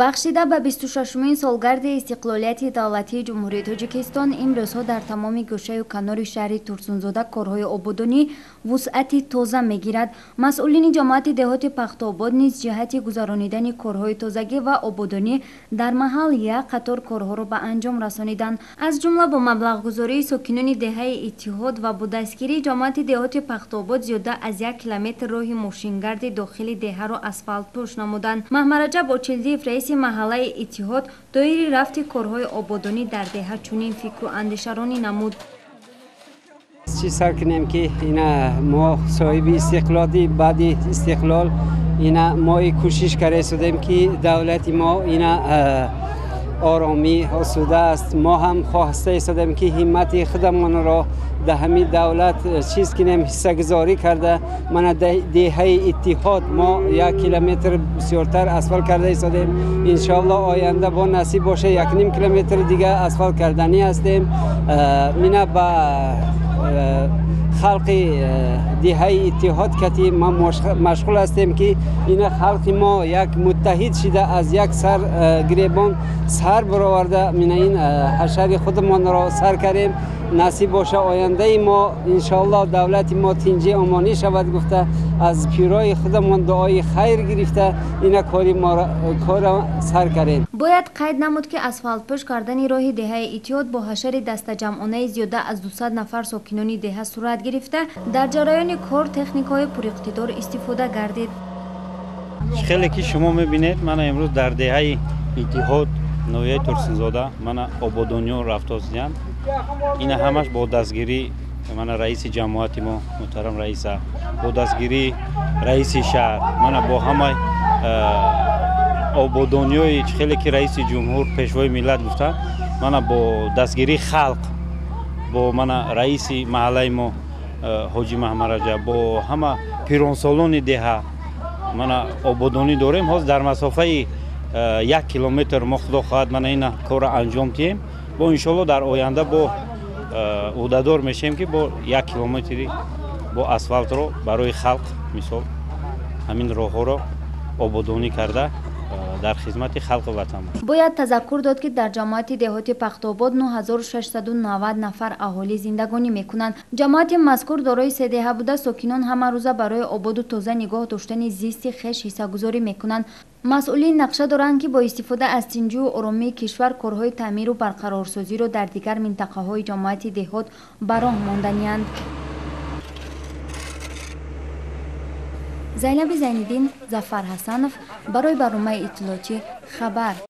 Бахшида ба 26-умин солгарди истиқлолияти давлатии Ҷумҳурии Тоҷикистон имрӯзҳо дар тамоми гӯшаю канори шаҳри Турсунзода корҳои ободонӣ вусъати тоза мегирад. Масъулини ҷамоати деҳоти Пахтобод низ ҷиҳати гузаронидани корҳои тозагӣ ва ободонӣ дар маҳал як қатор корҳоро ба анҷом расониданд. Аз ҷумла бо маблағгузории сокинони деҳаи Иттиҳод ва бо дастгирии ҷамоати деҳоти Пахтобод зиёда аз 1 километр роҳи мошингарди дохили деҳаро асфалтпӯш намуданд. Маҳмараҷаб Очилдиев, раиси маҳаллаи Иттиҳод, доири рафти корҳои ободонӣ дар деҳа чунин фикру андешаронӣ намуд. Чӣ сар кунем ки ина мо соҳиби истиқлоли баъди истиқлол ина мо кӯшиш карда шудем ки давлати мо ина оромӣ осуда аст. Мо ҳам хоста истодем ки ҳиммати худамонро дар ҳамин давлат чиз кунем, ҳиссагузорӣ карда. Мана деҳаи Иттиҳод мо 1 километр бисёртар асфалт карда истодем. Иншоалло оянда бо насиб боша 1,5 километр дига асфалт карданӣ ҳастем. Мина ба халқи деҳаи Иттиҳод кати мо машғул ҳастем ки ина халқи мо як муттаҳид шида аз як сар гиребон сар бароварда мина ин ҳашари худамонро сар кардем. Насиб боша ояндаи мо иншоалло давлати мо тинҷи омонӣ шавад гуфта аз пирои худамон дуои хайр гирифта ина кори корро сар кардем. Бояд қайд намуд ки асфалтпӯш кардани роҳи деҳаи Иттиҳод бо ҳашари дастаҷамъонаи зиёда аз 200 нафар сокинони деҳа сурат гирифта, дар ҷараёни кор техникаҳои пуриқтидор истифода гардид. Хеле ки шумо мебинед, мана имрӯз дар деҳаи Иттиҳод ноҳияи Турсунзода мана ободониҳо рафтосиянд. Ина ҳамаш бо дастгирии мана раиси ҷамоати мо муҳтарам раиса, бо дастгирии раиси шаҳр, мана бо ҳамаи ободониҳои хеле ки раиси ҷумҳур пешвои миллат гуфтанд, мана бо дастгирии халқ, бо мана раиси маҳаллаи мо ҳоҷи Маҳмараҷаб, бо ҳама пиронсолони деҳа мана ободонӣ дорем. Ҳозир дар масофаи 1 километр мо худо хоҳад мана ина корро анҷом диҳем. Бо иншоалло дар оянда бо ӯҳдадор мешавем ки бо 1 километри бо асфалтро барои халқ мисол ҳамин роҳҳоро ободонӣ карда дар хизмати халқи ватан. Бояд тазаккур дод ки дар ҷамоати деҳоти Пахтобод 9690 нафар аҳолӣ зиндагонӣ мекунанд. Ҷамоати мазкур дорои се деҳа буда, сокинон ҳамарӯза барои ободу тоза нигоҳ доштани зисти хеш ҳиссагузорӣ мекунанд. Масъулин нақша доранд ки бо истифода аз тинҷию оромии кишвар корҳои таъмиру барқарорсозиро дар дигар минтақаҳои ҷамоати деҳот ба роҳ монданиянд. Зайнаби Зайниддин, Зафар Ҳасанов барои барномаи иттилоотӣ хабар.